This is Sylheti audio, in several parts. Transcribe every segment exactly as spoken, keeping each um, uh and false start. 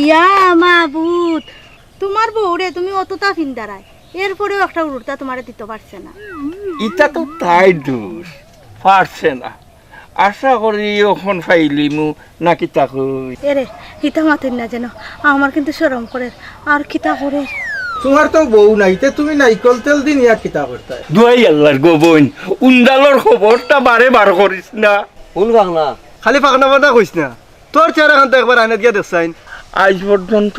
ইয়া মাবুদ, তুমার বউরে তুমি অততা ফিন্দারায়, এরপরেও একটা উরুতা তুমারে দিতো পারছে না। ইতা তো তাইর দুষ, পারছে না। আশা করি অখন পাইলিমু না কিতা কই? এরে, ইতা মাতইন না যেন, আমার কিন্তু শরম করের। আর কিতা করের? তুমার তো বউ নাই, তে তুমি নাইকল তেল দি নিয়া কিতা করতায়? দুয়াই আল্লার গো বইন, উন্দালর খবরটা বারে বার করিস না। হুন ফাকনা। খালি ফাকনা ফাকনা কইস না। তোর চেহারা খান তো একবার আয়নাত গিয়া দেখছাইন। আইজ পর্যন্ত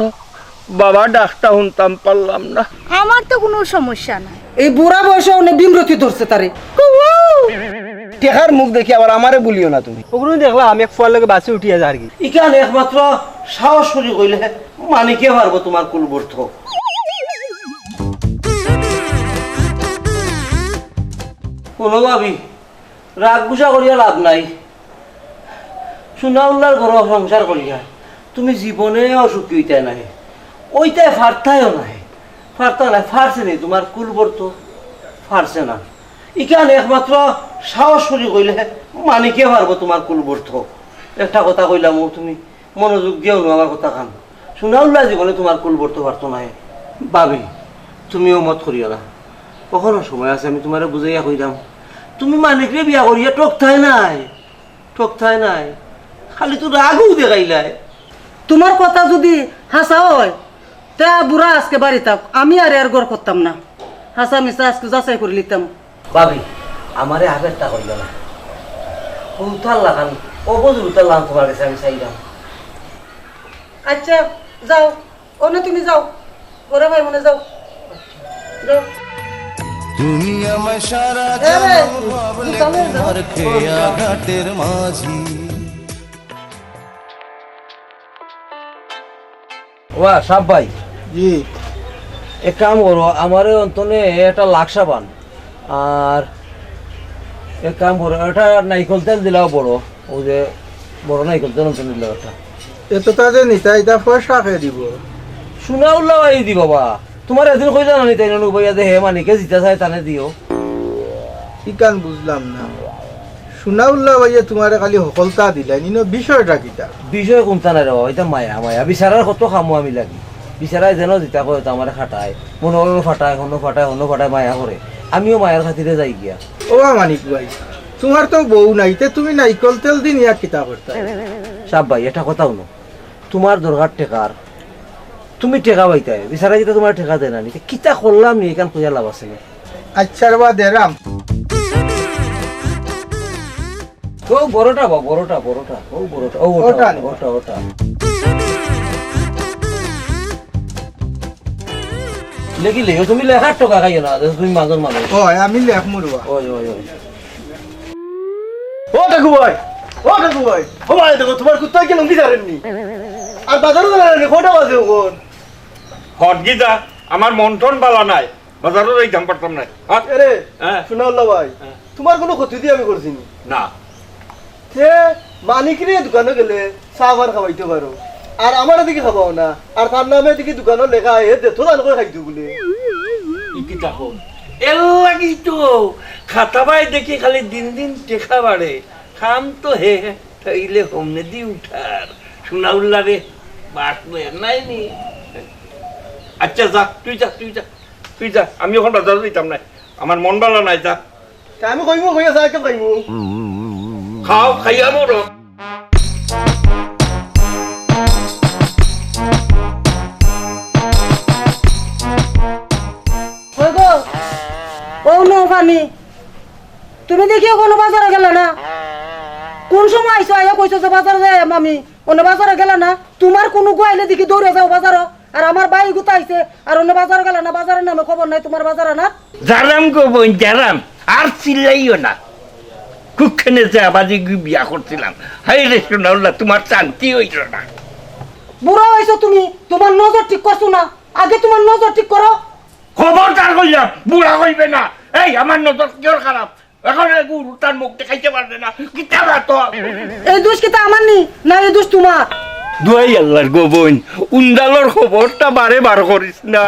বাবা ডাকটা হুনতাম পারলাম না। আমার তো কুনু সমস্যা নাই। এই বুড়া বয়সে অনে ভীমরতি ধরছে তারে। টেকার মুখ দেখি আবার আমারে বুলিও না তুমি। অগুনু দেখলাম এক ফুয়ার লগে বাসে উঠিয়া যারগি। ইখান একমাত্র সাহস করি কইলে মানিকে পারবো তুমার কুলবর্ত। হুনো ভাবি, রাগ গুসা করিয়া লাভ নাই। সুনাউল্লার ঘরো সংসার করিয়া তুমি জীবনেও সুখী অইতায় নায়, অইতায় পারতায়ও নায়, পারতা নায়, পারছে নি তুমার কুলবর্ত? পারছে না। ইখান একমাত্র সাহস করি কইলে মানিকে পারবো তুমার কুলবর্ত। একটা কথা কইলাম, ও তুমি মনোযোগ দিয়া হুনো আমার কথা খান। সুনাউল্লা জীবনে তুমার কুলবর্ত পারতো নায়। ভাবি, তুমিও মত করিও না। অখনো সময় আছে, আমি তুমারে বুঝাইয়া কইরাম। তুমি মানিকরে বিয়া করিয়া ঠকতায় নায়, ঠকতায় নায়, খালি তো রাগও দেখাইলায়। তুমার কথা যুদি হাছা অয়, তে বুড়া আইজকে বাড়ি থাক, আমি আর এর ঘর করতাম না। হাছা মিছা আইজকে যাচাই করি লিতাম। ভাবি, আমারে আবেগটা করিও না। হুরুতার লাখান, অবুঝ হুরুতার লাখান তুমার গেছে আমি চাইরাম। আচ্ছা, যাও, অনে তুমি যাও, ঘরে ভাই মনে যাও, যাও। তুমি আমায় সারা এ রে, জীবন ভাবলে তুমি চলে যাও। তোমার খেয়া ঘাটের মাঝি। ওয়া, সাব ভাই। জি। এক কাম করো, আমারে অন্তনে একটা লাক্সা বান। আর এক কাম করো, একটা নাইকল তেল দিলাও বড়, অউ যে বড় নাইকল তেল অন্তনে দিলাও একটা। এততা যে নিতা, ইতা পয়সা কে দিবো? সুনাউল্লা ভাই দি বাবা। তুমারে এদিন কইলা না নি তাইন, ননু ভাইয়া যে হে মানিকে জিতা চায় তানে দিও। ইখান বুঝলাম না। সুনাউল্লা ভাইয়ে তুমারে খালি হকলতা দিলাইন, ইনো বিষয়টা কিতা? বিষয় কুন্তা নায় রে বাবা, ইতা মায়া, মায়া। বিচারার কত কামো আমি লাগি। বিচারায় যেন জিতা কয়, তা আমারে খাটায়। মনো অয় অনো ফাটায়, হনো ফাটায়, হনো ফাটায়, মায়া করে। আমিও মায়ার খাতিরে যাই গিয়া। ও মানিক ভাই, তুমার তো বউ নাই, তে তুমি নাইকল তেল দি নিয়া কিতা করতায়? সাব ভাই, একটা কথা হুনো। তুমার দরকার টেকার, তুমি টেকা পাইতায়, বিচারায় যেতা তুমারে টেকা দেয় না নি, তে কিতা করলাম নি, ইখান কইয়া লাভ আছে নি? আচ্ছা রে বা, দেরাম। ও বড়টা বা, বড়টা, বড়টা, ও বড়টা, ও ওটা, ওটা নি। ওটা, ওটা। লেখি লেখো, তুমি লেখার টেকা খাইও না, তুমি মাজর মানুষ। ওই, আমি লেখমু রে বা। ওই, ওই, ওই। ও কাকু ভাই, ও কাকু ভাই, ও ভাই দেখো, তুমার কুত্তায় কি লুঙ্গি ছাড়েননি? আর বাজারো যাইরা নি, কয়টা বাজে অখন? হট গিজা, আমার মন টন বালা নাই, বাজারো যাইতাম পারতাম নায়। হট। এরে, হ্যাঁ। সুনাউল্লা ভাই, হ্যাঁ। তুমার কুনু ক্ষতি দি আমি করছি নি? না। তে মানিকরে দোকানো গেলে চা পান খাওয়াইতে পারো, আর আমারে দেখি খাওয়াও না। আর তার নামে দেখি দোকানো লেখা, হে দে তো দান করে খাইতো বলে। ই কিতা কও? এর লাগি তো খাতা বায় দেখি খালি দিন দিন টেকা বাড়ে, কাম তো হে, তাইলে হমনে দি উঠার। সুনাউল্লা রে, বাস লয়ার নাই নি। আচ্ছা যা, তুই যা, তুই যা, তুই যা, আমি অখন বাজারো যাইতাম নায়, আমার মন বালা নাই, যা। তে আমি কইমু, কইয়া চা এক কাপ খাইমু। খাও, খাইয়া মরো। ওই গো, ও নো পানি, তুমি দেখিও কুনু বাজারো গেলা না? কুন সময় আইছো, আইয়া কইছো যে বাজারো যাই আমি, অনে বাজারো গেলা না? তুমার কুনু গু আইলে দেখি দৌড়ে যাও বাজারো। আর আমার ভাই গুতা আইছে, আর অনে বাজারো গেলা না, বাজারর নামে খবর নাই তুমার বাজার আনার। যারাম গো বইন, যারাম, আর চিল্লাইও না। কুক্ষণে যে আবাদি গু বিয়া করছিলাম, হায় রে সুনাউল্লা, তুমার শান্তি অইল না। বুড়া অইছো তুমি, তুমার নজর ঠিক করছো না, আগে তুমার নজর ঠিক করো। খবরদার কইলাম, বুড়া কইবে না। এই, আমার নজর কিওর খারাপ? অখন এগু উরুতার মুখ দেখাইতে পারবে না। কিতা বাতো? এই দুষ কিতা আমার নি? না, এই দুষ তুমার। দুয়াই আল্লার গো বইন, উন্দালর খবরটা বারে বার করিস না।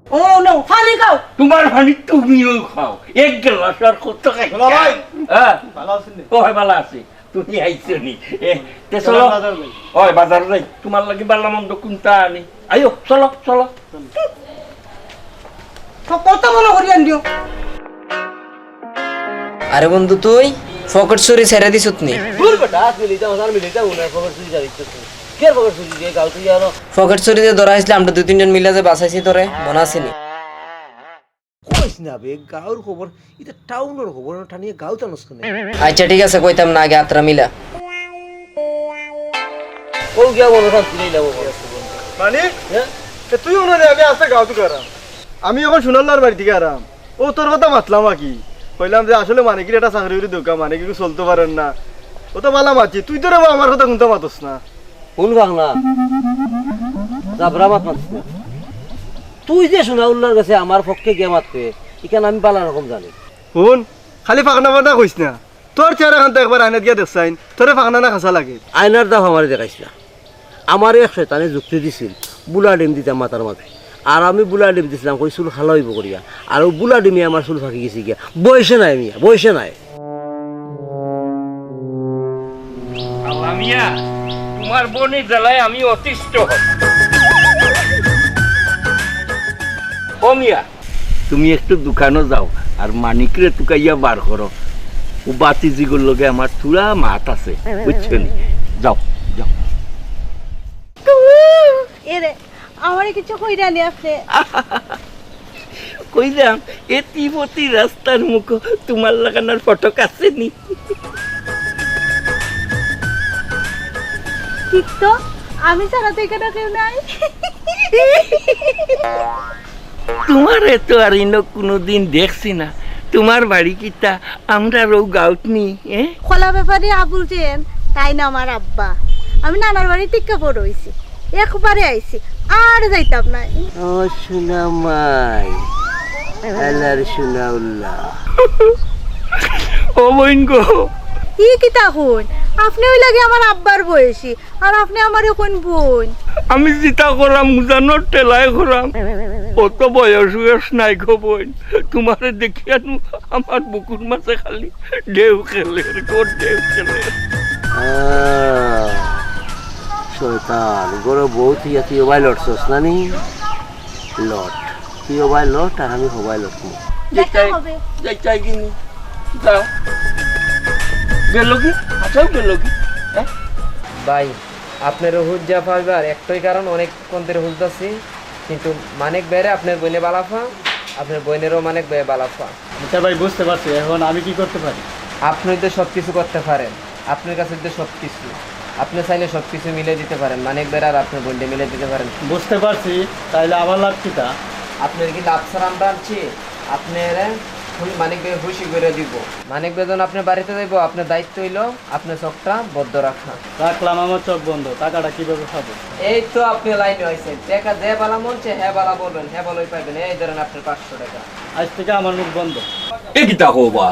ও নো, পানি খাও। তুমার পানি তুমিও খাও। এক গ্লাস আর কত খাই? দুলা ভাই। হ্যাঁ। ভালা আছইন নি? ও, হ্যাঁ, ভালা আছি। তুমি আইছো নি? এ, তে চলো। চলো, বাজার যাই। ওই, বাজার যাই। তুমার লাগি বালা মন্দ কুনতা আনি। আইও, চলো, চলো। তো কত মনে করি আনিও। আরে বন্ধু, তুই পকেট চুরি ছেড়ে দিছত নি? দূর বেটা, আজ মিলিতাম, আজ আর মিলিতাম না, পকেট চুরি ছাড়ি দিছত নি। কি আর পকেট চুরি দিয়ে গাও তুই আনো? পকেট চুরি যে ধরা হয়েছিল, আমরা দুই তিনজন মিলে যে বাঁচাইছি তোরে, মনে আছে নি? কইস না বে, গাঁওর খবর, ইটা টাউনর খবর, টানিয়ে গাঁও টানস কেনে? আচ্ছা, ঠিক আছে, কইতাম না, আগে আত্রা মিলা। ও গিয়া মনে শান্তি নেই না বাবা। মানে? হ্যাঁ? এ, তুই মনে হয় আমি আস্তে গাঁও তুই আরাম। আমি এখন সোনাল্লার বাড়ি থেকে আরাম। ও তোর কথা মাতলাম আর কি। কইলাম যে আসলে মানে কি এটা চাকরি করে দোকা, মানে কি চলতে পারেন না। ও তো বালা মাতছি, তুই তো রে বা আমার কথা শুনতে মাতস না। কোন ভাগনা? জাবরা মাত মাতিস না। তুই যে সোনাউল্লার গেছে আমার পক্ষে গিয়া মাতবে, ইখান আমি বালা রকম জানি। হুন, খালি ফাঁকনা ফাঁকনা কইস না। তোর চেহারা খান তো একবার আয়নাত গিয়া দেখছাইন, তোরে ফাঁকনা না খাসা লাগে। আয়নার দাফ আমারে দেখাইস না। আমারে এক শয়তানে যুক্তি দিছিল, বুলা ডিম দিতাম মাথার মাঝে। আর আমি বুলা ডিম দিছিলাম, কই চুল খালা অইব করিয়া। আর ও বুলা ডিমে আমার চুল ফাঁকি গেছে গিয়া। বয়সে নাই মিয়া, বয়সে নাই। আল্লাহ মিয়া, তোমার বইনের জ্বালায় আমি অতিষ্ঠ হই। ও মিয়া, তুমি একটু দোকানো যাও, আর মানিকরে তুকাইয়া বার করো। ও বাতিজিগুর লগে আমার থুড়া মাত আছে, বুঝছো নি? যাও, যাও। এরে, আমারে কিছু কইরা নি আপনি? কইলাম, এ তিবতি রাস্তার মুখো তোমার লাগানোর ফটক আছে নি? ঠিক তো, আমি ছাড়া তো এখানে কেউ নাই। তোমারে তো আর ইনো কোনোদিন দেখছি না। তোমার বাড়ি কিতা আমরার অউ গাউত নি, এ? খোলা ব্যাপারে আবুল চেন, তাই না আমার আব্বা। আমি নানার বাড়ি টিক্কা বড় হইছি, একবারে আইছি, আর যাইতাম নাই। ও সোনা মাই, আলার সোনাউল্লাহ। ও বইন গো। ই কিতা কইন? আপনি ওই লাগে আমার আব্বার বয়সী, আর আপনি আমারে কোন বইন? আমি যেটা করাম, উজানোর ঠেলায় করাম। অত বয়স বয়স নাই গো বইন। তোমারে দেখিয়া নু আমার বুকুর মাঝে খালি ঢেউ খেলে, গো ঢেউ খেলে। আহ, শয়তান, গরো বউ থুইয়া তুই ওবায় লড়ছস না নি? লট। তুই ওবায় লট আর আমি হবায় লট। দেখা যাইতাই, হবে। যাইতাই কিনি? যাও। গেল কি? আচ্ছা, গেল কি? হ্যাঁ? ভাই, আপনার হুজ্জা পাইবার একটাই কারণ, অনেক কন্দের হুজদাছি, কিন্তু মানিক ভাইরে আপনার বইনে বালাফা, আপনার বইনেরও মানিক ভাই বালাফা। আচ্ছা ভাই, বুঝতে পারছি, এখন আমি কি করতে পারি? আপনি তো সব কিছু করতে পারেন, আপনার কাছে তো সব কিছু, আপনি চাইলে সব কিছু মিলে দিতে পারেন, মানিক ভাইরে আর আপনার বইনরে মিলে দিতে পারেন। বুঝতে পারছি, তাইলে আমার লাভ কিতা? আপনার কি লাভ ছাড়া আমরা আনছি? আপনারে মানিক ভাই খুশি করে দিব। মানিক ভাই যখন আপনার বাড়িতে যাইব, আপনার দায়িত্ব হইল আপনার চোখটা বদ্ধ রাখা। রাখলাম আমার চোখ বন্ধ, টাকাটা কিভাবে পাবো? এই তো আপনি লাইনে আইছেন, টাকা যে বালা মন চায়, হে বালা বলবেন, হে বালাই পাইবেন। এই ধরেন আপনার পাঁচশো টাকা। আজ থেকে আমার মুখ বন্ধ। এ কিতা কও বা?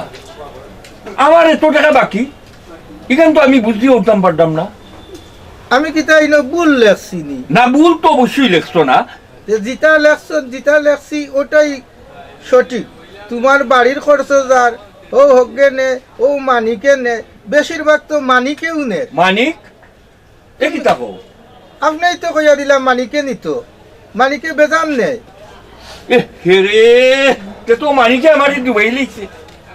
আমার এত টাকা বাকি, ইখান তো আমি বুঝিয়া উঠতাম পারতাম না। আমি কিতা ইনো ভুল লেখছি নি? না, ভুল তো অবশ্যই লেখছো না। যে যেটা লেখছো, যেটা লেখছি, ওটাই সঠিক। তোমার বাড়ির খরচ যার, ও হগ্গে নে, ও মানিকে নে, বেশিরভাগ তো মানিকেও নে। মানিক? এ কিতা কও? আপনেই তো কইয়া দিলা মানিকে নিত, মানিকে বেজান নেয়। এ হে রে, তে তো মানিকে আমারে ডুবাই লইছে।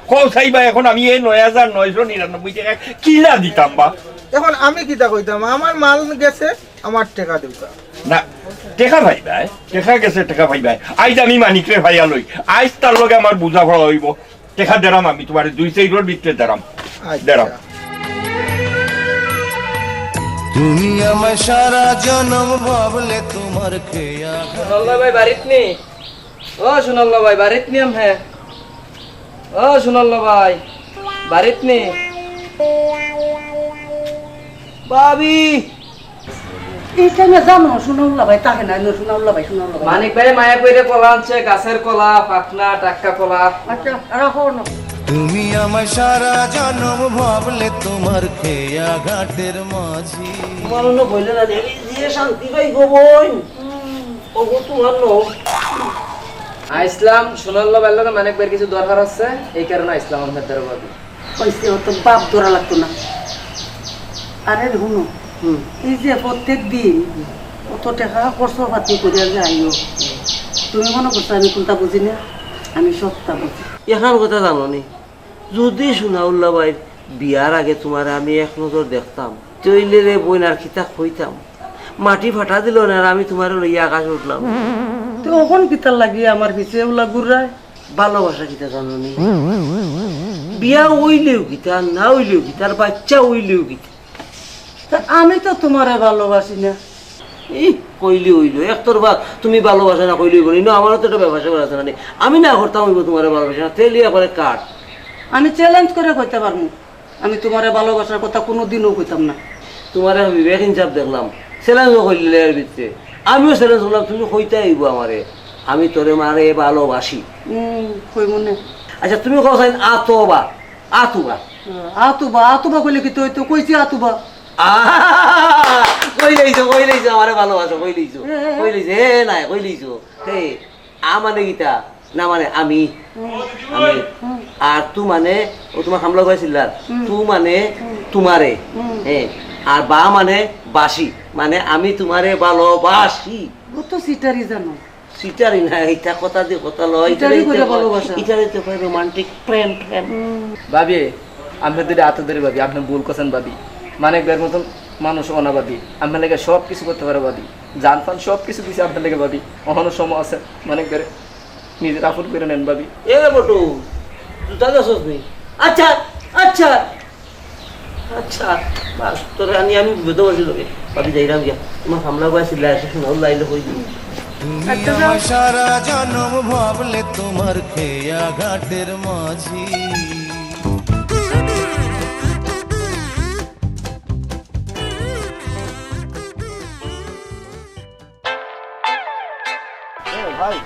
কও চাইবা, এখন আমি এই নয় হাজার নয়শো নিরানব্বই টাকা কিলা দিতাম বা? এখন আমি কিতা কইতাম, আমার মাল গেছে, আমার টেকা দেউকা। না, টেকা পাইবায়, টেকা গেছে, টেকা পাইবায়। আইজ আমি মানিকরে পাইয়া লই, আইজ তার লগে আমার বুঝাপড়া অইবো। টেকা দেরাম আমি তুমারে, দুই চাইরর ভিতরে দেরাম। আচ্ছা। দেরাম। তুমি আমায় সারা জনম ভাবলে তোমার খেয়া। সোনাল্লা ভাই বাড়িত নি? ও সোনাল্লা ভাই বাড়িত নি? আমি, ও সোনাল্লা ভাই বাড়িত নি? ভাবি। এই টাইমে জানো সোনাল্লা ভাই থাকে না, সোনাল্লা ভাই, সোনাল্লা ভাই। মানিক ভাই মায়া কইরা কলা আনছে, গাছের কলা, পাকনা, টাটকা কলা। আচ্ছা, রাখো না। তুমি আমায় সারা জনম ভাবলে তোমার খেয়া ঘাটের মাঝি। তোমার অন্য বইলে না, দেখি যে শান্তি পাই গো বইন। ওগো তোমার লো। আইসলাম সোনাল্লা ভাইর লগে মানিক ভাইর কিছু দরকার আছে, এই কারণে আইসলাম আপনার দরবারে। কইছে অত বাপ ধরা লাগতো না। আরে হুনো, হুম। এই যে প্রত্যেক দিন অত টেকা খরচ পাতি করিয়া যাইও, তুমি মনো করছো আমি কুনতা বুঝি না? আমি সবতা বুঝি। এখান কথা জানো নি, যদি সুনাউল্লা ভাইর বিয়ার আগে তুমারে আমি এক নজর দেখতাম, তইলে রে বইন আর কিতা কইতাম, মাটি ফাটা দিল না আর আমি তুমারে লইয়া আকাশ উঠলাম। তো অখন কিতার লাগি আমার পিছে উলা ঘুরায়? ভালোবাসা কিতা জানো নি? বিয়া অইলেও কিতা, না অইলেও কিতা, আর বাচ্চা অইলেও কিতা। তা আমি তো তুমারে ভালোবাসি না। ই, কইলে অইলো, একতরফা তুমি ভালোবাসা না কইলে অইবো নি? না, আমারও তো একটা ব্যবসা করা আছে না নি? আমি না করতাম অইবো তুমারে ভালোবাসা না, তেলিয়া করে কাট। আমি চ্যালেঞ্জ করে কইতে পারমু, আমি তুমারে ভালোবাসার কথা কুনুদিনও কইতাম না। তুমারে আমি বিবেক ইনসাফ দেখলাম, চ্যালেঞ্জও করিলে এর ভিতরে। আমিও চ্যালেঞ্জ করলাম, তুমি কইতায় অইবো আমারে, আমি তোরে মারে ভালোবাসি। হুম, কইমু নে। আচ্ছা, তুমি কও চাইন আতবা, আতুবা। আতুবা, আতুবা কইলে কিতা অইতো? কইছি আতুবা। আহা! কইলাইছো, কইলাইছো, আমারে ভালোবাসো, কইলাইছো। এ, এ, এ। কইলাইছো, এ নাই, কইলাইছো। হে, আ মানে কিতা? না মানে আমি। হুম। আমি। হুম। আর তু মানে, ও তুমার হামলা করেছিল আর। হুম। তু মানে হুম। তুমারে। হুম। হ্যাঁ। আর বা মানে বাসি। মানে আমি তুমারে ভালোবাসি। ও তো সিটারি জানো। সিটারি না, ইটা কথা দি কথা লয়, ইটারে ইটারে কইরা তো ভালোবাসা। ইটারে তো কয় রোমান্টিক প্রেম, প্রেম। হুম। ভাবি, আপনে দুইটা আতো ধরি ভাবি, আপনে ভুল করছেন ভাবি। মানিক ভাইর মতন মানুষ অনা ভাবি, আপনার লাগি সব কিছু করতে পারে ভাবি। জান ফান সব কিছু দিছে আপনার লাগি ভাবি। অখনো সময় আছে, মানিক ভাইরে নিজের আপন করে নেন ভাবি। এ বটু, জুতা দেছস নি? আচ্ছা, আচ্ছা। আচ্ছা, বাস, তোরে আনি আমি বিপদে পড়ছি তোকে। ভাবি, যাইরাম গিয়া। তুমার সামলা গয়া চিল্লা আছে, শোনা, লাইলে কই দিবি। তুমি আচ্ছা, যাও। আমার সারা জনম ভাবলে তোমার খেয়া ঘাটের মাঝি। এ ভাই,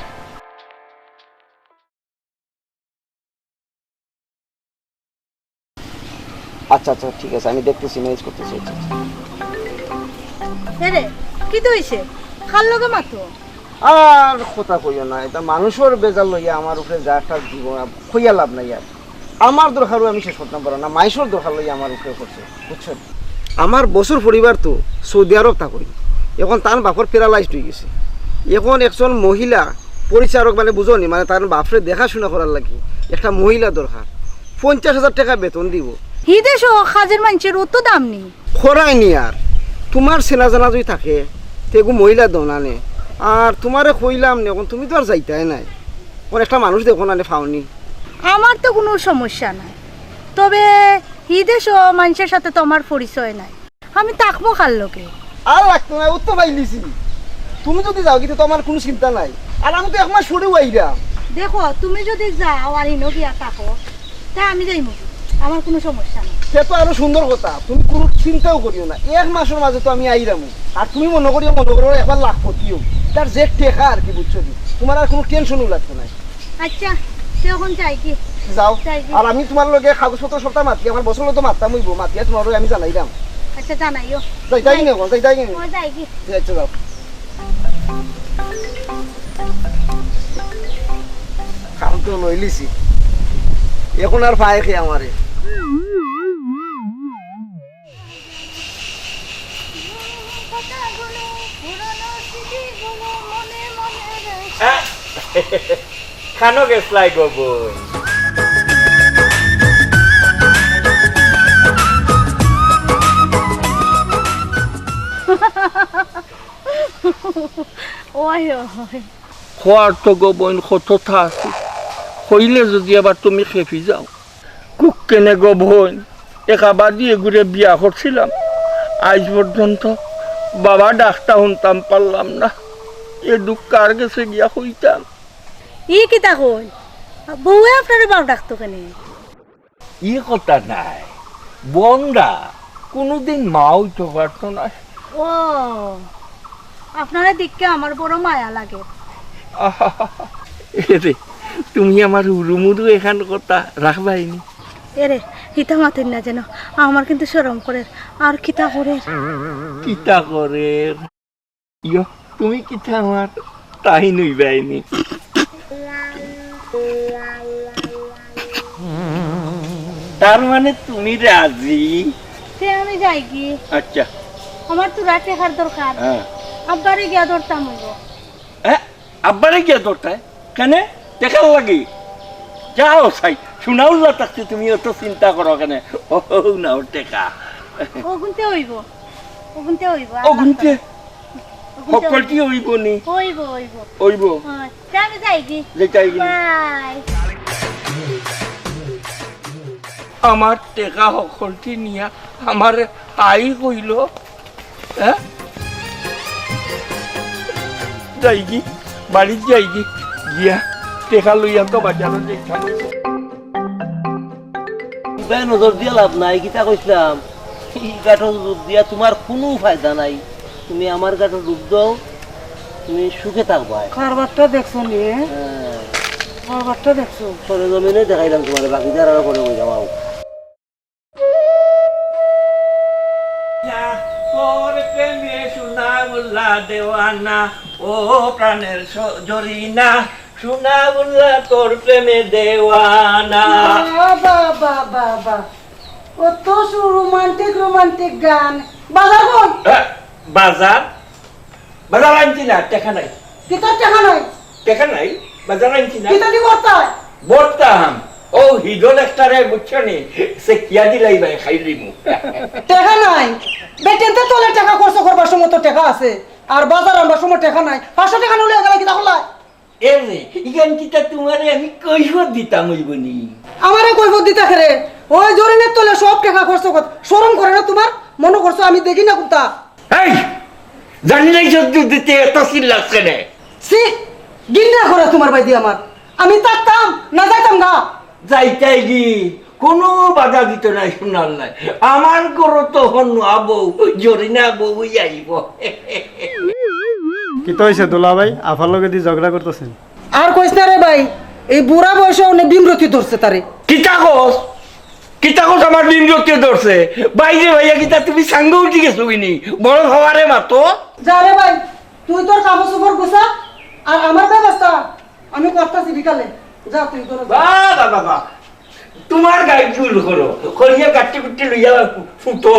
আচ্ছা, আচ্ছা, ঠিক আছে, আমি দেখতেছি, ম্যানেজ করতেছি। আচ্ছা, আচ্ছা। এরে, কিতা অইছে? কার লগে মাতো? আর কথা কইও না, ইটা মানুষর বেজার লইয়া আমার উপরে যা একটা জীবন, কইয়া লাভ নাই আর। আমার দরকারও আমি শেষ করতাম পারো না, মাইনষর দরকার লইয়া আমার উপরে করছে, বুঝছো? আমার বসর পরিবার তো সৌদি আরব থাকইন, এখন তান বাপর প্যারালাইজড অই গেছে। এখন একজন মহিলা পরিচারক, মানে, বুঝো নি, মানে, তার বাপরে দেখাশোনা করার লাগি একটা মহিলা দরকার। পঞ্চাশ হাজার টেকা বেতন দিব। হি দেশো কাজের মানষর অত দাম নি। খরাই নি আর। তুমার চেনা জানা যদি থাকে, তে এগু মহিলা দনানে। আর তুমারে কইলাম নে, এখন তুমি তো আর যাইতায় নায়। এখন একটা মানুষ দেখো না নে, পাও নি। আমার তো কুনু সমস্যা নাই, তবে হি দেশো মানষর সাথে তো আমার পরিচয় নাই। আমি থাকমু কার লগে? আর লাগতো না, অত পাইলিছি। তুমি যদি যাও, কিন্তু তো আমার কুনু চিন্তা নাই। আর আমি তো এক মাস পরেউ আইরাম। দেখো, তুমি যদি যাও আর ইনো গিয়া থাকো, তে আমি যাইমু, আমার কুনু সমস্যা নাই। সে তো আরো সুন্দর কথা, তুমি কুনু চিন্তাও করিও না, এক মাসর মাঝে তো আমি আইরামু। আর তুমি মনো করিও, মনো করো একবার লাখপতি অইমু, তার যে টেকা আর কি, বুঝছো নি? তুমার আর কুনু টেনশনও লাগতো না। আচ্ছা, তে অখন যাই কি? যাও। যাই কি? আর আমি তুমার লগে কাগজপত্র সবটা মাতি, আমার বসর লগে তো মাততাম অইবো, মাতিয়া তুমার লগে আমি জানাইরাম। আচ্ছা, জানাইও। যাই, যাই যাই। নি অখন, যাই, যাই নি? ও, যাই কি? যাই, আচ্ছা, যাও। কাম তো লইলিছি, এখন আর পায় কে আমারে? কানো গেছলায় গো বইন? ওই, ওই। কওয়ার তো গো বইন কততা আছে, কইলে যদি আবার তুমি খেপি যাও। কুক্কেনে গো বইন, একা বাদি এগুরে বিয়া করছিলাম, আইজ পর্যন্ত বাবা ডাকতা হুনতাম পারলাম না। এ দুখ কার গেছে গিয়া কইতাম? ই কিতা কইন? বউয়ে আপনারে বাপ ডাকতো কেনে? ই কথা নায়, বন্দা কুনুদিন মা অইতো পারতো নায়। ও, আপনারে দেখিয়া আমার বড় মায়া লাগে। আহা, এরে, তুমি আমার হুরুমুরু এখান কথা রাখবায়নি। এরে, হিতা মাতইন না যেন, আমার কিন্তু শরম করের। আর কিতা করের? কিতা করের? ইয়ো, তুমি কিতা আমার তাই নইবায়নি? তার মানে তুমি রাজি? তে আমি যাইগি। আচ্ছা। আমার থুড়া টেকার দরকার। হ্যাঁ। আব্বারে গিয়া ধরতাম অইবো। হ্যাঁ? আব্বারে গিয়া ধরতায়? কেনে? টেকার লাগি? যাও চাই, সোনাউল্লা থাকতে তুমি অত চিন্তা করো কেনে? ও, নাও টেকা। অগুনতে অইবো। অগুনতে অইবো, আর অগুনতে? লাগতো না। অগুনতে অইবো। হক্কলটি অইবো নি? অইবো, অইবো। অইবো। হ্যাঁ, তে আমি যাইগি। যাইতায়গি। বাই। আমার টেকা হক্কলটি নিয়া আমারে হাই কইলো, হ্যাঁ? যাইগি, বাড়িত যাইগি, গিয়া টেকা লইয়া তো বাজারো যাইতাম অইবো। ইবায় নজর দিয়া লাভ নাই, কিতা কইছলাম? ই গাটো ডুব দিয়া তুমার কুনু ফায়দা নাই। তুমি আমার গাটো ডুব দাও, তুমি সুখে থাকবায়। কারবারটা দেখছো নি? হ্যাঁ। কারবারটা দেখছো? সরেজমিনে দেখাইলাম তুমারে, বাকি যারা করে কই যাও। তোর প্রেমে সোনাউল্লা দেওয়ানা, ও প্রাণের স-, জরিনা, সোনাউল্লা তোর প্রেমে দেওয়ানা। বাহ, বাহ, বাহ, বাহ, বাহ। অত সু-, রোমান্টিক, রোমান্টিক গান। বাজার কই? এ, বাজার? বাজার আনছি না, টেকা নাই। কিতার টেকা নাই? টেকা নাই, বাজার আনছি না। কিতা দি ভরতায়? ভরতাম। ও হিডল একটারে বুঝছো নি? সে কিয়া দিলাই ভাই, খাই দিমু। টেকা নাই? বেটিন্তে তলে টেকা খরচ করবার সময় তো টেকা আছে, আর বাজার আনবার সময় টেকা নাই। পাঁচশো টেকা নিলে গেলে কিতা করলায়? এ রে, ইখান কিতা তুমারে আমি কৈফত দিতাম অইবো নি? আমারে কৈফত দিতা কেরে? ওই জরিনের তলে সব টেকা খরচ কর। শরম করে না তুমার? মনো করছো আমি দেখি না কুন্তা? এই, জানি নাই সহ্য দিতে এত চিল্লাস কেনে? ছি, ঘিন্না করে তুমার বাইদি আমার। আমি থাকতাম না যাইতাম গা। যাইতায়গি, কুনু বাধা দিতো নায় সোনাউল্লায়। আমার ঘরো তো হন নুয়া বউ, জরিনা বউ আইবো। কিতা অইছে দুলাভাই? আফার লগে দি ঝগড়া করতাছইন? আর কইছ না রে ভাই, এই বুড়া বয়সে অনে ভীমরতি ধরছে তারে। কিতা কস? কিতা কস আমার ভীমরতি ধরছে? বাইরে ভাইয়া কিতা তুমি সাঙ্গ উঠি গেছো কিনি? বড় হওয়ারে মাতো। যা রে ভাই, তুই তোর কাপড় চোপড় গুছা, আর আমার ব্যবস্থা আমি করতাছি বিকালে। যা তুই তোর। বাহ, বাহ, বাহ, বাহ। তুমার গাই ভুল করো, করিয়া গাট্টি গুট্টি লইয়া ফুটো,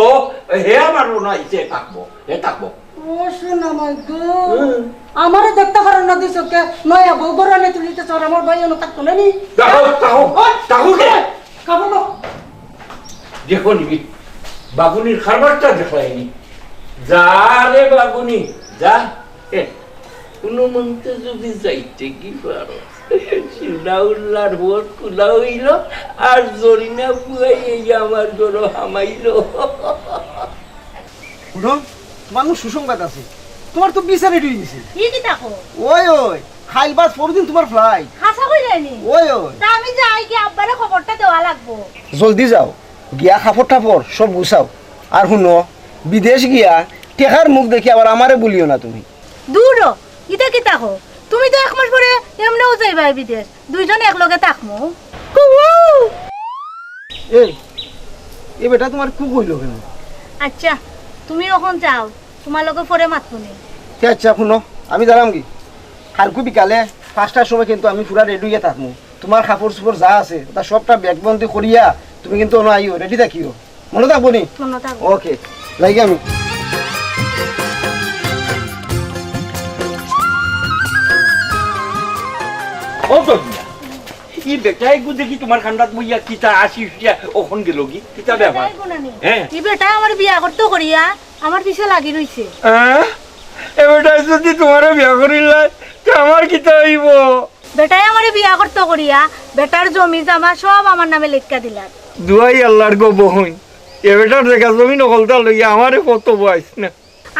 হে আমার মনে অইছে থাকবো, হে থাকবো। ও সোনা মাই গো, হুম। আমারে দেখতে পারো না দিছো কে? নয়া বউ ঘরে আনে তুলিতে চাও, আমার ভাই অনো থাকতো না নি? থাকো, থাকো, ওই, থাকো কে? ওই, কাপড় লো। দেখো নিবি, বাগুনির কারবারটা দেখলায়নি। যা রে বাগুনি, যা। এ, কুনু মন্তে যদি যাইতে কি পারো। সোনাউল্লার বউত কুলা অইলো, আর জরিনা বুয়াই এই আমার ঘরো হামাইলো। হুনো, তুমার নু সুসংবাদ আছে। তুমার তো ভিসা রেডি অই গেছে। ই কিতা কও? ওই, ওই, কাইল বাদ পরদিন তুমার ফ্লাইট। হাছা কইরায়নি? ওই, ওই। তে আমি যাই গি, আব্বারে খবরটা দেওয়া লাগবো। জলদি যাও, গিয়া কাপড় টাপড় সব গুছাও। আর হুনো, বিদেশ গিয়া টেকার মুখ দেখি আবার আমারে ভুলিও না তুমি। দুরো, ইতা কিতা কও? তুমি তো এক মাস পরে এমনেও যাইবায় বিদেশ, দুইজন একলগে থাকমু। কুউ! এই, এই বেটা তুমার কু কইলো কেনে? আচ্ছা, তুমি অখন যাও, তুমার লগে পরে মাতমুনে। তে আচ্ছা, হুনো, আমি যাইরাম গি। কাইলকু বিকালে পাঁচটার সময় কিন্তু আমি পুরা রেডি অইয়া থাকমু। তুমার কাপড় চোপড় যা আছে, অতা সবটা ব্যাগবন্দি করিয়া তুমি কিন্তু অনো আইও, রেডি থাকিও। মনো থাকবো নি? মনো থাকবো। ওকে, যাইগি আমি। ও তো মিয়া, ই বেটায় গু দেখি তুমার কান্দাত বইয়া কিতা আসি উঠিয়া অখন গেলো গি? কিতা ব্যাপার? বেটায় গু নানি? হ্যাঁ। ই বেটায় আমারে বিয়া করতো করিয়া আমার পিছে লাগি রইছে। হ্যাঁ? এ বেটায় যদি তুমারে বিয়া করিলায়, তে আমার কিতা অইবো? বেটায় আমারে বিয়া করতো করিয়া, বেটার জমি জামা সব আমার নামে লেখিয়া দিলার। দুয়াই আল্লার গো বইন, এ বেটার জাগা জমিন অকলতা লইয়া আমারে কত বইস না।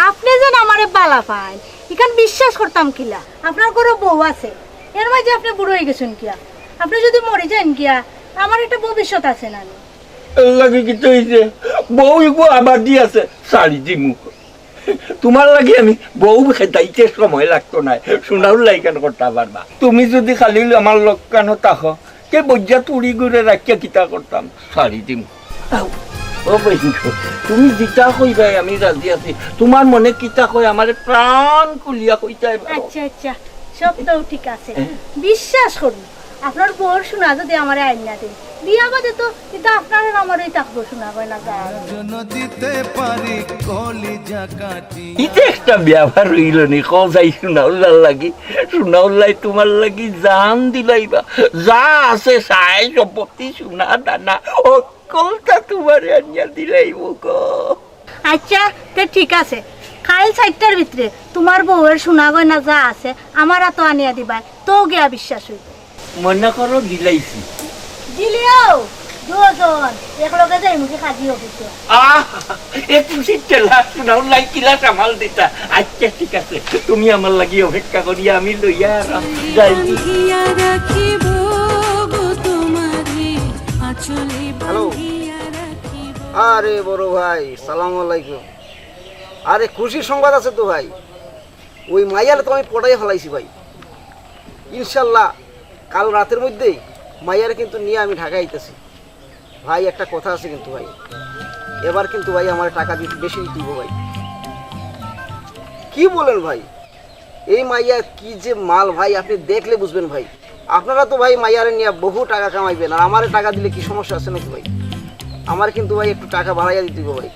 আপনে যেন আমারে বালা পাইন, ইখান বিশ্বাস করতাম কিলা? আপনার ঘরো বউ আছে, এর মাঝে আপনে বুড়া অই গেছইন গিয়া। আপনে যদি মরি যাইন গিয়া, আমার একটা ভবিষ্যৎ আছে না নি? এর লাগি কিতা অইছে? বউ ইগু আবাদি আছে, ছাড়ি দিমু। তুমার লাগি আমি বউ খেদাইতে সময় লাগতো নায়, সোনাউল্লা ইখান করতা পারবা। তুমি যদি খালি আমার লগে থাকো, তে বজ্জা তুড়ি ঘুরে রাখিয়া কিতা করতাম, ছাড়ি দিমু। আও, ও বইন গো, তুমি যেতা কইবায় আমি রাজি আছি। তুমার মনে কিতা কয় আমারে প্রাণ খুলিয়া কইতায় পারো। আচ্ছা, আচ্ছা, সব তো ঠিক আছে। হ্যাঁ। বিশ্বাস করুন, আপনার বউর সোনা যদি আমারে আইনা দেইন, বিয়া বাদে তো ইতা আপনার আর আমারই থাকবো সোনা গয়না যা আছে। ইতা একটা ব্যবহার অইলো নি, কও যাই সোনাউল্লার লাগি, সোনাউল্লায় তুমার লাগি জান দিলাইবা, যা আছে সায় সম্পত্তি সোনা দানা অকলতা তুমারে আনিয়া দিলাইবো গো। আইচ্ছা, তে ঠিক আছে, কাইল চাইরটার ভিতরে তুমার বউর সোনা গয়না যা আছে আমার আতো আনিয়া দিবায়, তেউ গিয়া বিশ্বাস অইবো। মনো করো দিলাইছি। দিলেও দুইজন একলগে যাইমুগি কাজী অফিসো। আহ, এ খুশির ঠেলা সোনাউল্লায় কিলা সামাল দিতা। আইচ্ছা, ঠিক আছে, তুমি আমার লাগি অপেক্ষা করিয়া আমি লইয়া আরাম যাই। হ্যালো। আরে বড় ভাই, সালাম আলাইকুম। আরে খুশির সংবাদ আছে তো ভাই, ওই মাইয়ারে তো আমি পটাইয়া ফালাইছি ভাই। ইনশাল্লাহ কাল রাতের মধ্যেই মাইয়ারে কিন্তু নিয়া আমি ঢাকা আইতাছি। ভাই একটা কথা আছে কিন্তু ভাই, এবার কিন্তু ভাই আমারে টাকা দি-, বেশি দিতে অইবো ভাই। কি বলেন ভাই, এই মাইয়া কি যে মাল ভাই, আপনি দেখলে বুঝবেন ভাই। আপনারা তো ভাই মাইয়ারে নিয়া বহু টাকা কামাইবেন, আর আমারে টাকা দিলে কি সমস্যা আছে নাকি ভাই? আমারে কিন্তু ভাই একটু টাকা বাড়াইয়া দিতে অইবো ভাই।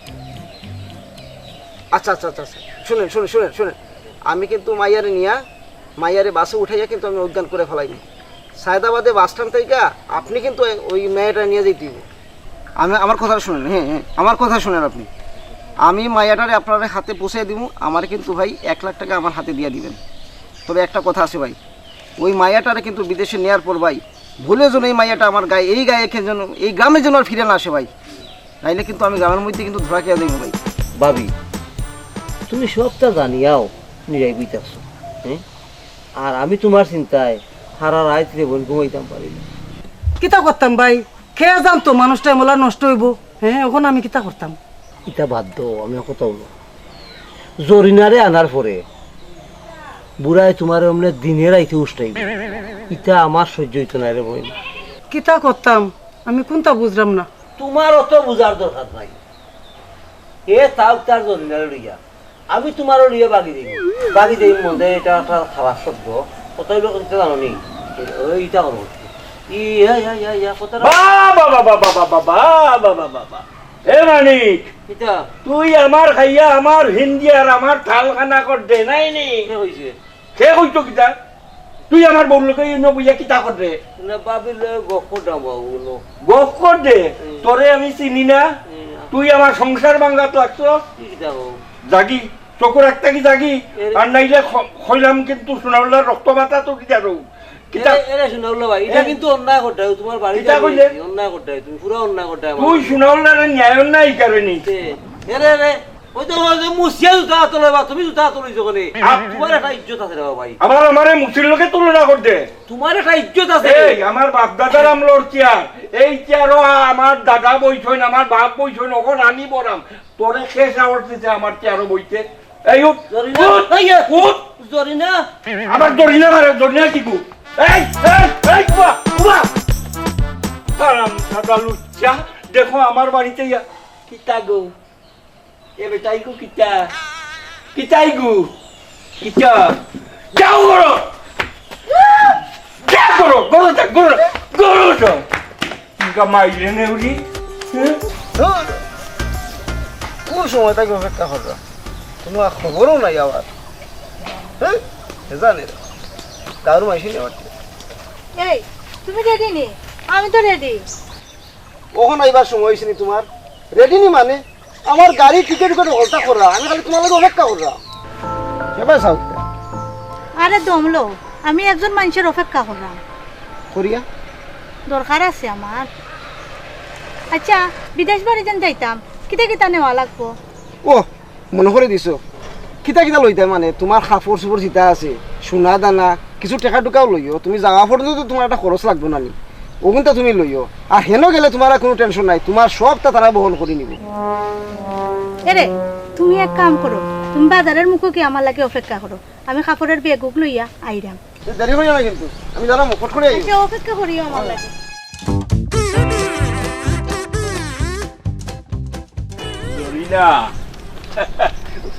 আচ্ছা, আচ্ছা, আচ্ছা, আচ্ছা, শুনেন, শুনেন, শুনেন, শুনেন, আমি কিন্তু মাইয়ারে নিয়া, মাইয়ারে বাসে উঠাইয়া কিন্তু আমি অজ্ঞান করি ফালাইমু। সায়দাবাদে বাস স্ট্যান্ড থাকি আপনি কিন্তু ওই মাইয়াটারে নিয়া যাইতে অইবো। আমি, আমার কথা শুনেন, হ্যাঁ, হ্যাঁ, আমার কথা শুনেন আপনি। আমি মাইয়াটারে আপনার হাতে পৌঁছাই দিমু, আমারে কিন্তু ভাই এক লাখ টাকা আমার হাতে দিয়া দিবেন। তবে একটা কথা আছে ভাই, ওই মাইয়াটারে কিন্তু বিদেশে নেয়ার পর ভাই, ভুলে যেন এই মাইয়াটা আমার গায়ে, এই গায়ে কে যেন, এই গ্রামে যেন আর ফিরে না আসে ভাই, নাইলে কিন্তু আমি গ্রামের মধ্যে কিন্তু ধরা খেয়ে যাইমু ভাই। ভাবি, তুমি সবটা জানিয়াও নিরাই বই থাকছো, হ্যাঁ? আর আমি তুমার চিন্তায় হারা রাইত রে বোন ঘুমাইতাম পারি না। কিতা করতাম ভাই? কে জানতো মানুষটা এমলা নষ্ট অইবো? হ্যাঁ, অখন আমি কিতা করতাম? ইতা বাদ দেও, আমি কথা বলবো। জরিনারে আনার পরে বুড়ায় তুমারে অমনে দিনে রাইতে উষ্টাইবো। ইতা আমার সহ্য অইতো নায় রে বইন। কিতা করতাম? আমি কুনতা বুঝরাম না। তুমার অত বুঝার দরকার নাই। এ তাও তার জরিনারে লইয়া। আমি তুমারে লইয়া বাগি দেই। বাগি দেই মধ্যে ইটা একটা খারাপ শব্দ। কত অইলো কত জানো নি? ওই ইটা করো। ই, ইয়া, ইয়া, ইয়া, ইয়া, কত না- বাবা, বাবা, বাবা, বাবা, বাবা, বাবা, বাবা। এ মানিক, কিতা? তুই আমার খাইয়া আমার হিন্দি আর আমার থাল খানা কর দে, নাই নি? কে কইছে? কে কইতো কিতা? তুই আমার বউর লগে ইনো বইয়া কিতা কর দে? না, ভাবির লগে গফ করতাম বাবু, নো। গফ কর দে? হুম। তোরে আমি চিনি না। হুম। তুই আমার সংসার ভাঙ্গাত লাগছস। কি কিতা কও? জাগি, চকুর আগ থাকি জাগি। এরে- আর নাইলে খ-, কইলাম কিন্তু সোনাউল্লার রক্ত বাতা তো কিতা রোগ? কিতা? এরে, এরে সোনাউল্লা ভাই, ইটা এ? কিন্তু অন্যায় করতায়, তুমার বাড়িত কিতা আমি কইলে? আইছি, অন্যায় করতায়, তুমি পুরা অন্যায় করতায় আমার তুই লগে। সোনাউল্লারে ন্যায় অন্যায় হিকারে নি। এ, এরে, এরে, ওই তো বলে যে মুছিয়া জুতা আতো লইবা, তুমি জুতা আতো লইছো কেনে? আ- তুমার একটা ইজ্জত আছে রে বাবা ভাই। আবার আমারে মুছির লগে তুলনা কর দে। তুমার একটা ইজ্জত আছে। এই, আমার বাপ দাদার আমলর চেয়ার, এই চেয়ারো আমার দাদা বইছইন, আমার বাপ বইছইন, অখন আমি বরাম। তোরে কে সাহস দিছে আমার চেয়ারো বইতে? এই উঠ, জরিনা, উঠ, এই যে, উঠ। জরিনা। আবার জরিনা মারে, জরিনা কি গো? এই, এই, এই, উবা, উবা। হারামজাদা লুচ্চা, দেখো আমার বাড়িতে ইয়া, কিতা গো? এ বেটা, ইগু কিতা? কিতা ইগু? কিতা? যাও করো। যা করো, করো যা, করো, করো যা। ইনকা মাইরে নে উড়ি। হ্যাঁ? ধুর। কোন সময় থাকি অপেক্ষা কররা? কুনু খবরও নাই আবার। হ্যাঁ? এ জানে না। কারো মাইসি নেই আবার। এই, তুমি রেডি নি? আমি তো রেডি। অখন আইবার সময় অইছে নি তুমার? রেডি নি মানে? আমার গাড়ি টিকেট উকেট হলতা কররা, আমি খালি তুমার লাগি অপেক্ষা কররাম। কেবা চাও? আরে দমলো, আমি একজন মানষর অপেক্ষা কররাম। করিয়া? দরকার আছে আমার। আচ্ছা, বিদেশ বাড়ি যেন যাইতাম, কিতা কিতা নেওয়া লাগবো? ও, মনো করি দিছো। কিতা কিতা লইতায় মানে? তুমার কাপড় চোপড় যেতা আছে, সোনা দানা, কিছু টেকা টুকাও লইও। তুমি যাওয়া পর্যন্ত তো তুমার একটা খরচ লাগবো না নি? অগুনতা তুমি লইও। আর হেনো গেলে তুমার আর কুনু টেনশন নাই, তুমার সবতা তারা বহন করি নিবো। এরে, তুমি এক কাম করো, তুমি বাজারর মুখো গিয়া আমার লাগি অপেক্ষা করো, আমি কাপড়র ব্যাগ উগ লইয়া আইরাম। এ, দেরি করিও না কিন্তু, আমি যাইরাম, ফট করি আইও। আচ্ছা, অপেক্ষা করিও আমার লাগি। জরিনা।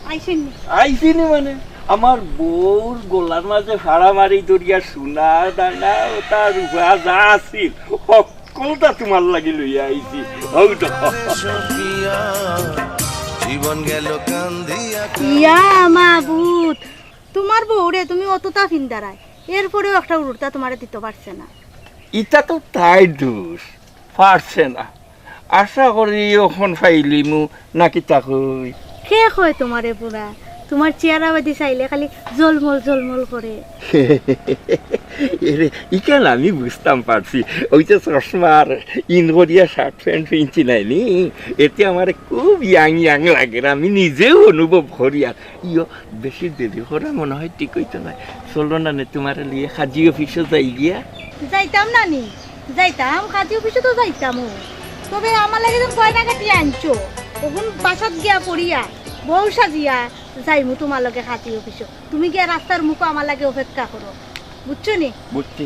আইছইন নি? আইছি নি মানে? আমার বউর গলার মাঝে ফাড়া মারি ধরিয়া সোনা দানা ওটা রূপা যা আছিল, হক্কলটা তুমার লাগি লইয়া আইছি। হউ তো। জীবন গেল কান্দিয়া। ইয়া মাবুদ, তুমার বউরে তুমি অতটা ফিন্দারায়, এরপরেও একটা উড়ুরটা তুমারে দিতো পারছে না। ইটা তো তাইর দোষ, পারছে না। আশা করি অখন পাইলিমু, না কিতা কই? কে কয় তুমারে বুড়া? তুমার চেহারা বাদি চাইলে খালি জলমল জলমল করে। এরে, ইখান আমি বুঝতাম পারছি। ওই যে চশমার ইন করিয়া শার্ট প্যান্ট পিনছি নাই নি, এতে আমারে খুব ইয়াং ইয়াং লাগের, আমি নিজেও অনুভব করিয়ার। ইয়ো, বেশি দেরি করা মনে হয় ঠিক অইতো নায়। চলো না নে, তুমারে লইয়া কাজী অফিসো যাই গিয়া। যাইতাম না নি, যাইতাম, কাজী অফিসো তো যাইতামউ। তবে আমার লাগি যেন গয়না গাটি আনছো, অখন বাসাত গিয়া পড়িয়া, বউ সাজিয়া যাইমু তুমার লগে কাজী অফিসো। তুমি গিয়া রাস্তার মুখো আমার লাগি অপেক্ষা করো, বুঝছো নি? বুঝছি,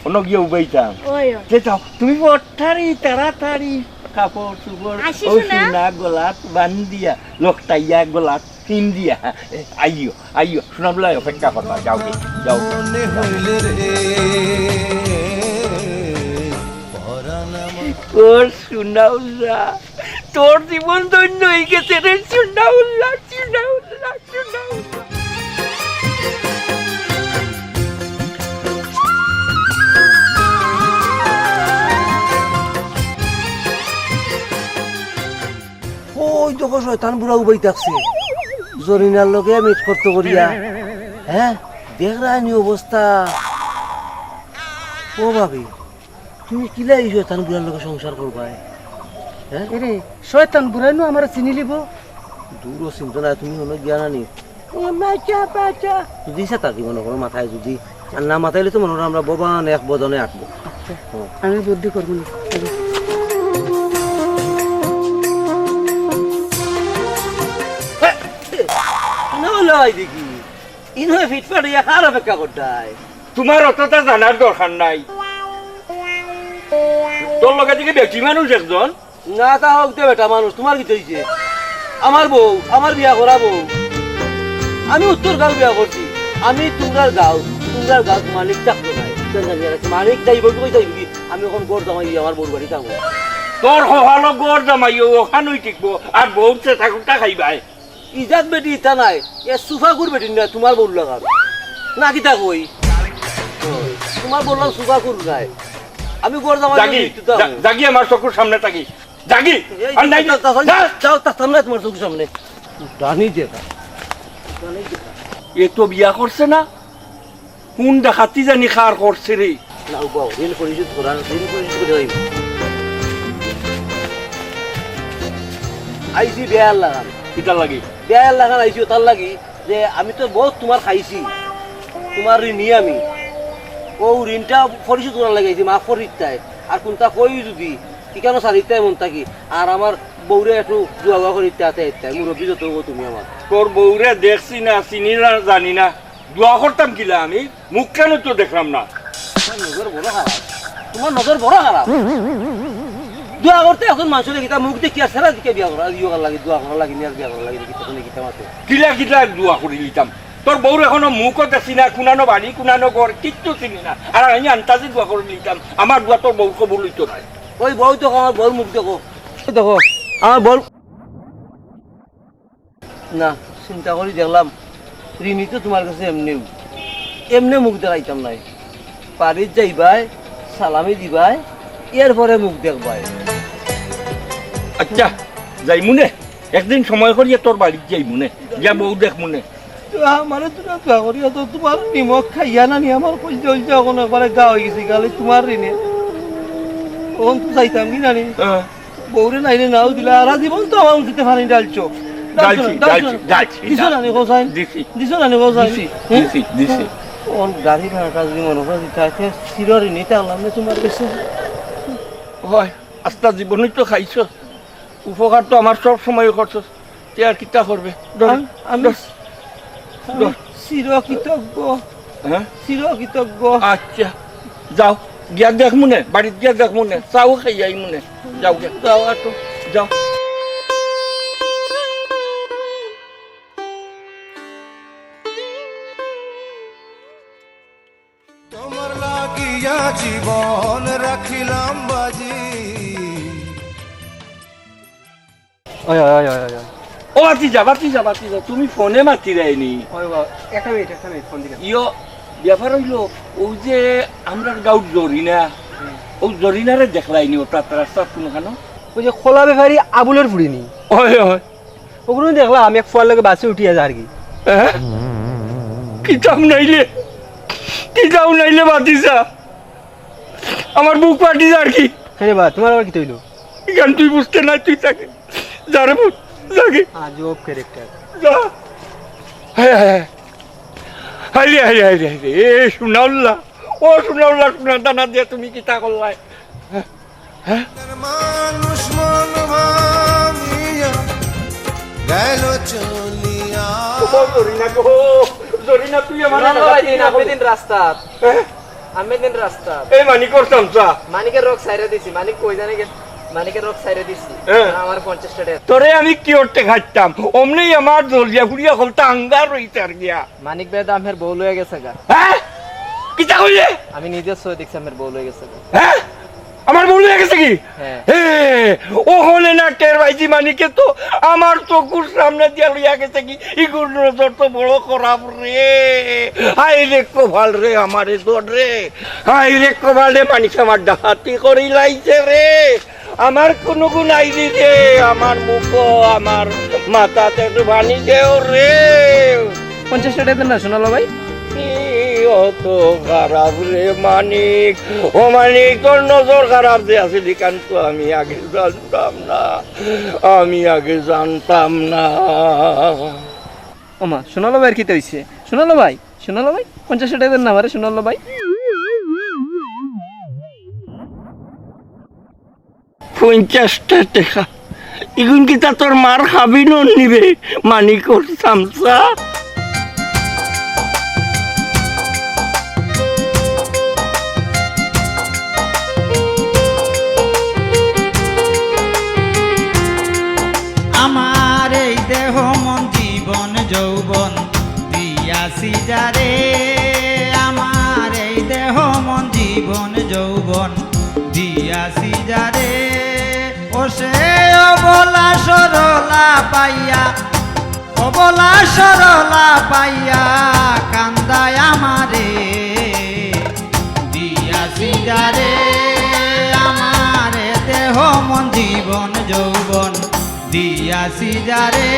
অনো গিয়া উবাইতাম। ওই, ওই। যে যাও, তুমি বড় তাড়াতাড়ি, তাড়াতাড়ি কাপড় চোপড়, আসি ও সোনা। সোনা গলাত বান্ধিয়া, লকটাইয়া গলাত পিন্দিয়া, এ, আইও, আইও, সোনাবুল্লায় অপেক্ষা করবা, যাও গে, যাও। মনে হইল রে, পরাণ আমার। ওর সোনাউল্লাহ, তোর জীবন ধন্য অই গেছে রে সোনাউল্লাহ, সোনাউল্লাহ, সোনাউল্লাহ। ওই দেখো শয়তান বুড়া উবাই থাকছে, জরিনার লগে মিট করতো করিয়া। হ্যাঁ, দেখরায়নি অবস্থা। ও ভাবি, তুমি কিলা ই শয়তান বুড়ার লগে সংসার করবায়? হ্যাঁ? এরে, শয়তান বুড়ায় নু আমারে চিনিলিবো? দূর ও চিন্তা নাই, তুমি অনো গিয়া না নি। এ মাচা, মাচা। যদি ইচ্ছা থাকে মনে করো মাথায় যদি, আর না মাথাইলে তো মনে করো আমরা ববান এক বদনে আটবো। আচ্ছা, হ্যাঁ। আমি বুদ্ধি করবো না। হ্যাঁ, না হলো হয় দেখি। ইন হয়ে ফিটফাট হইয়া কার অপেক্ষা করতায়? তুমার অতটা জানার দরকার নাই। তোর লগে দেখি বেটি মানুষ একজন। না, তা হোক দে বেটা মানুষ, তুমার কিতা অইছে? আমার বউ, আমার বিয়া করা বউ। আমি উত্তর গাঁও বিয়া করছি। আমি তুমরার গাঁও, তুমরার গাঁও মানিক থাকতো নাই। মানিক যাইবো কি কই যাইবো কি? আমি অখন ঘর জামাই, আমার বউর বাড়ি থাকবো। তোর হহালো ঘর জামাই, ও অখানই টিকবো, আর বউর চেতা কুটা খাইবায়। ইজাত বেটি ইতা নায়, এ সুফাকুর বেটি নায়, তুমার বউর লাখান। না কিতা কই? তুমার বউর লাখান সুফাকুর নায়। আমি ঘর জামাই জাগি, বলি, তুই তো যা-, জাগি আমার চকুর সামনে থাকি। জাগি। এই আর নাই, তা-, তা-, যা। যাও, তা-, তা-, না তুমার চকুর সামনে। জানি যে তা। জানি যে তা। এ তো বিয়া করছে না? কোন ডাকাতি জানি কার করছে রে? না, উবাও, ঋণ পরিশোধ করার, ঋণ পরিশোধ করে হইব। আইছি বেয়ার লাখান। কিতার লাগি? বেয়ার লাখান আইছি ওতার লাগি যে আমি তো বউত তুমার খাইছি, তুমার ঋণী আমি। ও ঋণটা পরিশোধ করার লাগি আইছি, মাফ করি দিতায়। আর কুনতা কই যদি, ইখানো ছাড়ি দিতায় মন থাকি। আর আমার বউরে একটু দোয়া করি দিতায়, মুরব্বি যত অইবো তুমি আমার। তোর বউরে দেখছি না, চিনি না, জানি না। দোয়া করতাম কিলা আমি? মুখখানও তো দেখলাম না। তুমার নজর বড় খারাপ। তুমার নজর বড় খারাপ। দোয়া করতে একজন মানষরে কিতা মুখ দেখিয়া ছেড়া দেখিয়া বিয়া করা, ইয়ে করার লাগি, দোয়া করার লাগি, নিয়াজ বিয়া করার লাগি, কিতা কোনে কিতা মাতে। কিলা কিলা দোয়া করি লিতাম? তোর বউর অখনো মুখও দেখছি না, কুনানো বাড়ি, কুনানো ঘর, কিচ্ছু চিনি না। আর আমি আন্তাজে দোয়া করি লিতাম, আমার দোয়া তোর বউর কবুল অইতো নায়। ওই বউ দেখো, আমার বউর মুখ দেখো। দেখো, আমার বউর না, চিন্তা করি দেখলাম, ঋণী তো তুমার গেছে এমনেউ, এমনে মুখ দেখাইতাম নায়। বাড়িত যাইবায়, সালামি দিবায়, এরপরে মুখ দেখবায়। আচ্ছা, যাইমুনে, একদিন সময় করিয়া তোর বাড়িত যাইমুনে, গিয়া বউ দেখমুনে। তো আমারে তুমরা দোয়া করিও তো, তুমার নিমক খাইয়া না নি আমার কইলজা অইলজা অখন একবারে গা অইগেছে, খালি তুমার ঋণে। অখন তো যাইতাম কি জানি। হ্যাঁ। বউরে নাইলে নাও দিলা, আর জীবন তো আমার উচিতে পানি ঢালছো। ঢালছো না, ঢালছি, ঢালছো ঢালছি, না। ঢালছি, দিছো না নি ঢালছি। হোসাইন? দিছি। দিছো না নি হোসাইন? দিছি, হ্যাঁ? দিছি, দিছি। অখন গাড়ি ভাড়াটা যদি মনে করো দিতে হয়, তে চিরঋণী থাকলাম না তুমার গেছে। হয়, আস্তা জীবনই তো খাইছো। উপকার তো আমার সব সময় করছো। তে আর কিতা করবে? ধর, আমি, আমি, ধর, আমি ধর। চিরকৃতজ্ঞ। হ্যাঁ? চিরকৃতজ্ঞ। আচ্ছা, যাও, গিয়া দেখমুনে, বাড়িত গিয়া দেখমুনে, চাও খাইয়া আইমুনে। যাও গিয়া, যাও আর তো, যাও। জীবন রাখিলাম বাজি। ওই, ওই, ওই, ওই, ওই, ওই। ও ভাতিজা, ভাতিজা, ভাতিজা, তুমি ফোনে মাতিরায়নি। ওই বাবা, একটা মিনিট, একটা মিনিট, ফোন দিলাম। ইয়ো, ব্যাপার অইলো, অউ যে আমরার গাউর জরিনা, হুম। অউ জরিনারে দেখলায়নি অউ তাত রাস্তাত কুনুখানো? ওই যে খোলা ব্যাপারী আবুলর ফুড়িনি? ওই, ওই। অগুরে দেখলাম, এক ফুয়ার লগে বাসে উঠিয়া যারগি। হ্যাঁ? কিতাও নাইলে, কিতাও নাইলে ভাতিজা। আমার বুক ফাটি যারগি। আরে বা, তুমার আবার কিতা অইলো? ইখান তুই বুঝতে নাই, তুই থাকি। যা রে পুত, যাগি। আজব ক্যারেক্টার। যা। হায়, হায়, হায়। হায় রে, হায় রে, হায় রে, হায় রে। এ, সোনাউল্লা। ও সোনাউল্লা, সোনা দানা দিয়া তুমি কিতা করলায়? হ্যাঁ? মানুষ মন ভাঙিয়া গেল চলিয়া। ও জরিনা গো, জরিনা, তুই আমার না, না, ভাই, দিন, আপনি দিন রাস্তাত। হ্যাঁ? আমি দিন রাস্তা। এই মানিকর চামচা। মানিকের রোগ সাইরা দিছি। মানিক কই জানে গেল? মানিকের রোগ সাইরা দিছি। হ্যাঁ। আমার পঞ্চাশ টেকা। তোরে আমি কি করতে খাইতাম? অমনেই আমার জলিয়া ফুড়িয়া হলতা আঙ্গার রইতার গিয়া। মানিক ভাই তো আমার বউ লইয়া গেছে গা। হ্যাঁ? কিতা কইলে? আমি নিজের চোখে দেখছি আমার বউ লইয়া গেছে গা। হ্যাঁ? আমার বউ লইয়া গেছে কি? হ্যাঁ। হে, অখনে না টের পাইছি মানিকে তো আমার চকুর সামনে দিয়া লইয়া গেছে কি? ইগুর নজর তো বড় খারাপ রে। হায় রে কপাল রে, আমারে ধর রে। হায় রে কপাল রে, মানিক আমার ডাকাতি করিলাইছে রে। আমার কুনু গুণ আইলি রে, আমার মুখো, আমার মাথাত একটু পানি দেও রে। পঞ্চাশ টেকা দেন না, সোনালা ভাই। কি অত খারাপ রে মানিক? ও মানিক, তোর নজর খারাপ যে আছিল, ইখান তো আমি আগে জানতাম না, আমি আগে জানতাম না। ওমা, সোনালা ভাইর কিতা অইছে? সোনালা ভাই, সোনালা ভাই, পঞ্চাশ টেকা দেন না আমারে, সোনালা ভাই। পঞ্চাশটা টেকা। ইগুন কিতা তোর মার হাবিনর নিবে? মানিকর চামচা। আমার এই দেহ মন জীবন যৌবন দিয়াছি যারে, আমার এই দেহ মন জীবন যৌবন দিয়াছি যারে। ও সে অবলা সরলা পাইয়া, অবলা সরলা পাইয়া কান্দায় আমারে দিয়াছি যারে, আমার দেহ মন জীবন যৌবন দিয়াছি যারে।